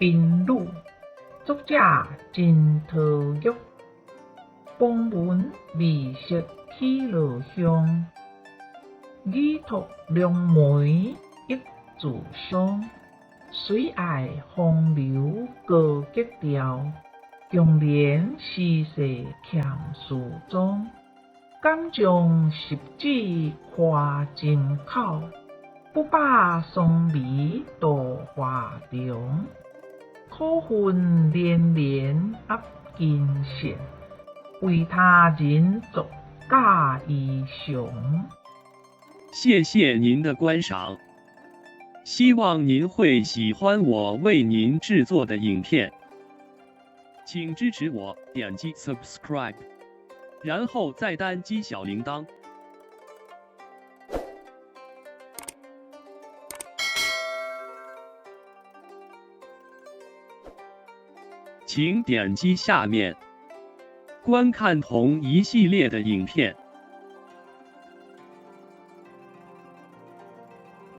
賓女，作者真桃玉，風聞美食起落香，語託龍梅益自傷。水愛風流高格調，強聯時勢欠梳妝。敢將十指誇針口，不把雙眉度華長。可恨連連壓金線，為他人作嫁衣裳。謝謝您的觀賞，希望您會喜歡我為您製作的影片，請支持我點擊 subscribe，然後再單擊小鈴鐺。請點擊下面觀看同一系列的影片。